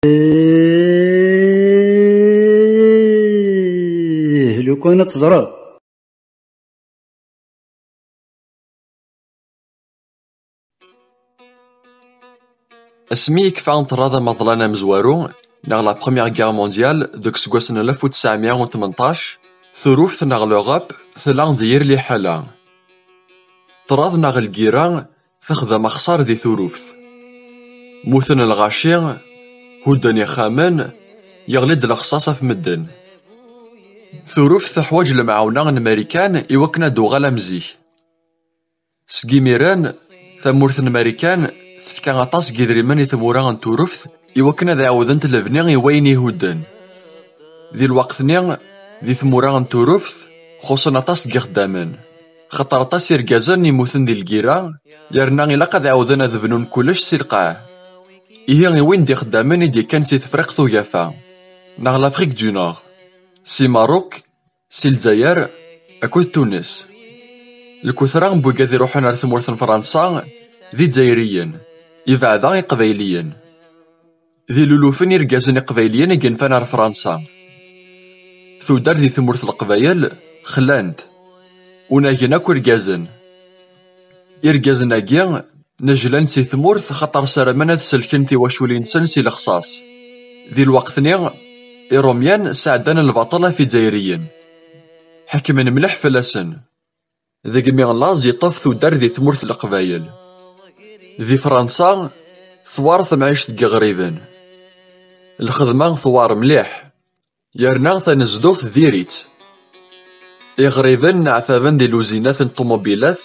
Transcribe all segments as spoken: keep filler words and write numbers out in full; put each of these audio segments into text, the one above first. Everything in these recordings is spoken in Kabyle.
Ih, lukan ad teẓreḍ. Asmi yekfa ṭṭrad amaḍlan amezwaru, neɣ la Première Guerre mondiale, deg useggas n alef u tesɛemya u tmenṭac, Turuft neɣ l'Europe tella di yir liḥala. Ṭṭrad neɣ lgira texdem axṣar di Turuft. Muten lɣaci, hudden ixxamen, yeɣli-d lexṣaṣ ɣef medden. Turuft teḥwaǧ lemɛawna n Marikan i wakken ad d-tuɣal am zik. Seg imiren, tamurt n Marikan tefka aṭas n yidrimen i tmura n Turuft i wakken ad ɛiwdent lebni i wayen ihudden. Di lweqt-nni, di tmura n Turuft, xuṣṣen aṭas n yixeddamen, xaṭer aṭas irgazen i mmuten di lgira, yerna ilaq ad ɛawden ad bnun kullec si lqaɛ. Ihi i win d-ixeddamen i d-yekkan si Tefriqt Ugafa, neɣ l'Afrique du Nord, si Maroc, si Lezzayer akked Tunes. Lkutra n wigad iruḥen ar tmurt n Fransa d Izzayriyen, ibeɛda Iqbayliyen. D ilulufen irgazen Iqbayliyen i yenfan ar Fransa. Tuddar di tmurt n Leqbayel xlan-t, unagen akk irgazen. Irgazen-agi nejlan si tmurt xaṭer ssaramen ad selken tiwaculin-nsen si lexṣaṣ. Di lweqt-nni, Irumyen sɛeddan lbaṭel ɣef Izzayriyen. Ḥekmen mliḥ fell-asen. Degmi laẓ yeṭṭef tuddar di tmurt n Leqbayel. Di Fransa, tewɛer temɛict n yiɣriben. Lxedma tewɛer mliḥ. Yerna tanezduɣt diri-tt. Iɣriben nneɛtaben di luzinat n ṭumubilat,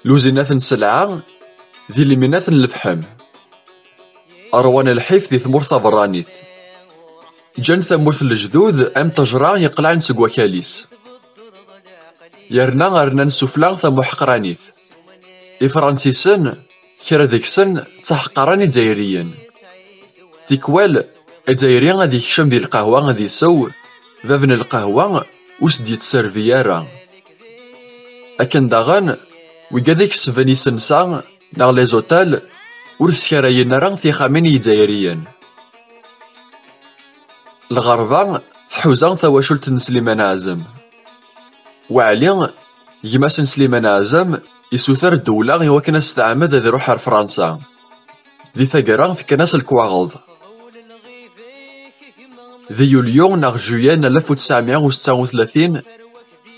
luzinat n sselɛa, di lminat n lefḥem. Ṛwan lḥif di tmurt taberranit. Ǧǧan tamurt n lejdud am ṭṭejra yeqlaɛen seg wakal-is. Yerna rnan sufella tamuḥeqranit. Ifransisen, kra deg-sen ttaḥqaren Izzayriyen. Tikwal, Azzayri ad yekcem di lqahwa ad isew, bab n lqahwa ur s-d-yettservi ara. Akken daɣen, wigad ikesben isensa neɣ les hôtels ur skarayen ara tixxamin i Yizzayriyen. Lɣerba tḥuza tawacult n Sliman Ɛazem. Waɛli, gma-s n Sliman Ɛazem, isuter ddewla i wakken ad s-teɛmed ad iruḥ ar Fransa. Di taggara, fkan-as lekwaɣeḍ. Di yulyu neɣ juillet n alef u tesɛemya u setta u tlatin,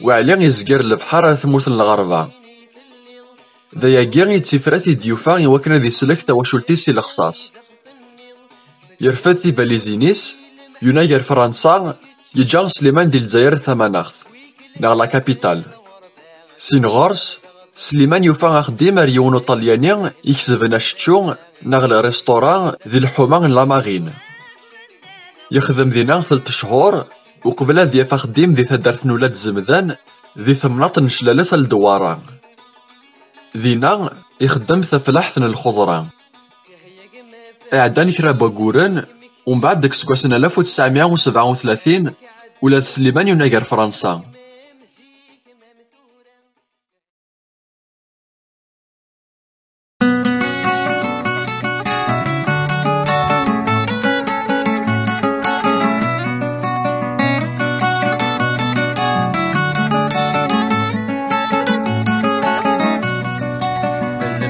Waɛli izger lebḥer ar tmurt n lɣerba. D ayagi i d tifrat i d-yufa i wakken ad islek tawacult-is si lexṣaṣ. Yerfed tibalizin-is, yunag ar Fransa, yeǧǧa Sliman di Lezzayer tamanaɣt, neɣ la capitale. Sin ɣer-s, Sliman yufa axeddim ar yiwen uṭalyani ikesben acečču neɣ le restaurant di lḥuma n la marine. Yexdem dinna telt cchur uqbel ad yaf axeddim di taddart n Ulad Zemdan, di temnaḍt n Clalet al Dewwara. Dinna, ixeddem taflaḥt n lxeḍra. Iɛeddan kra n wagguren, umbeɛd deg useggas n alef u tesɛemya u sebɛa u tlatin, ula d Sliman yunag ar Fransa.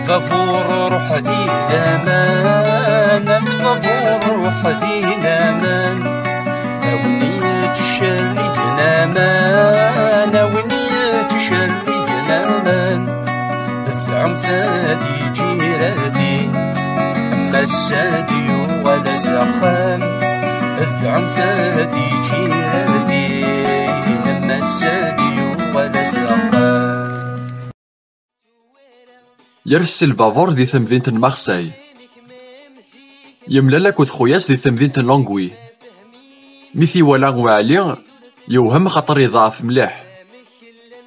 Lbabuṛ ruḥ di laman, lbabuṛ ruḥ di laman. A win yettcerrigen aman, a win yettcerrigen aman. Tɛum tadi ǧiradi, ma s-ad yuɣal s axxam. Tɛum tadi ǧiradi, ma s-ad yuɣal s axxam. Yers si lbabuṛ di temdint n Marseille. Yemlal akked xuyas di temdint n Longwy. Mi t-iwala Waɛli, yewhem xaṭer iḍɛef mliḥ.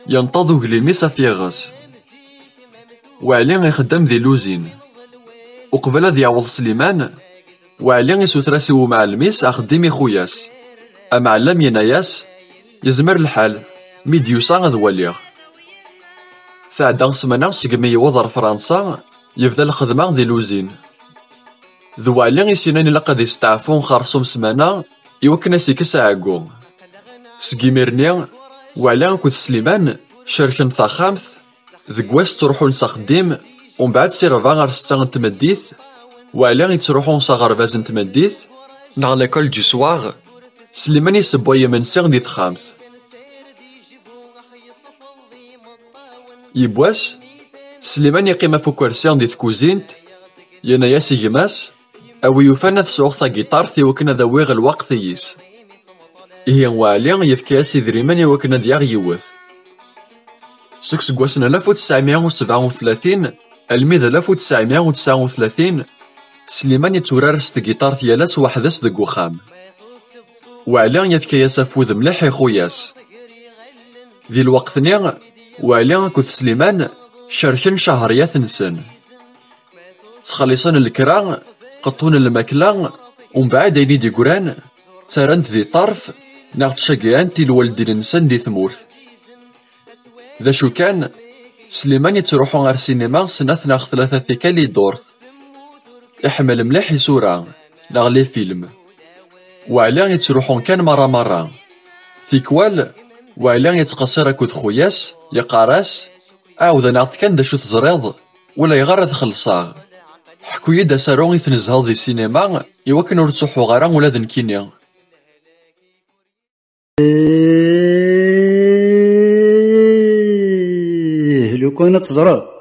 Yenṭeḍ uglim-is ɣef yiɣes. Waɛli ixeddem di luzin. Uqbel ad yaweḍ Sliman, Waɛli isuter-as i umɛellem-is axeddim i xuyas. Amɛellem yenna-yas, yezmer lḥal, mi d-yusa ad waliɣ. Tɛedda ssmana segmi yewweḍ ɣer Fransa, yebda lxedma di luzin. D Waɛli i s-yennan ilaq ad isteɛfu xerṣum ssmana i wakken ad s-ikkes aɛeggu. Seg imir-nni, Waɛli akked Sliman cerken taxxamt, deg wass ttruḥun s axeddim, umbeɛd si rebɛa ar setta n tmeddit, Waɛli yettruḥu s aɣerbaz n tmeddit, neɣ l'école du soir, Sliman isewway imensi di texxamt. Yiwwas, Sliman yeqqim ɣef ukersi di tkuzint, yenna-yas i gma-s, a wi yufan ad sɛuɣ tagiṭart i wakken ad awiɣ lweqt-is. Ihi Waɛli yefka-yas idrimen i wakken ad yaɣ yiwet. Seg useggas n alef u tesɛemya u sebɛa u tlatin almi d alef u tesɛemya u tesɛa u tlatin, Sliman yetturar s tgiṭart yal ass weḥd-s deg uxxam. Waɛli yefka-yas afud mliḥ i xuya-s. Di lweqt-nni, Waɛli akked Sliman cerken cahṛiyat-nsen. Ttxelliṣen lekra, qeṭṭun lmakla, umbeɛd ayen i d-yeggran, ttarran-t di ṭṭerf, neɣ ttcaggɛen-t i lwaldin-nsen di tmurt. D acu kan, Sliman yettruḥu ar sinima snat neɣ tlata tikkal i ddurt. Iḥemmel mliḥ isura, neɣ les films. Waɛli yettruḥu kan merra merra. Tikwal, Waɛli yettqeṣṣir akked xuya-s, yeqqar-as, ɛawed-aneɣ-d kan d acu teẓriḍ, ulayɣer ad xellṣeɣ. Ḥku-yi-d asaru i tnezheḍ di sinima, i wakken ur ttruḥuɣ ara ula d nekkini. Ih, lukan ad teẓreḍ.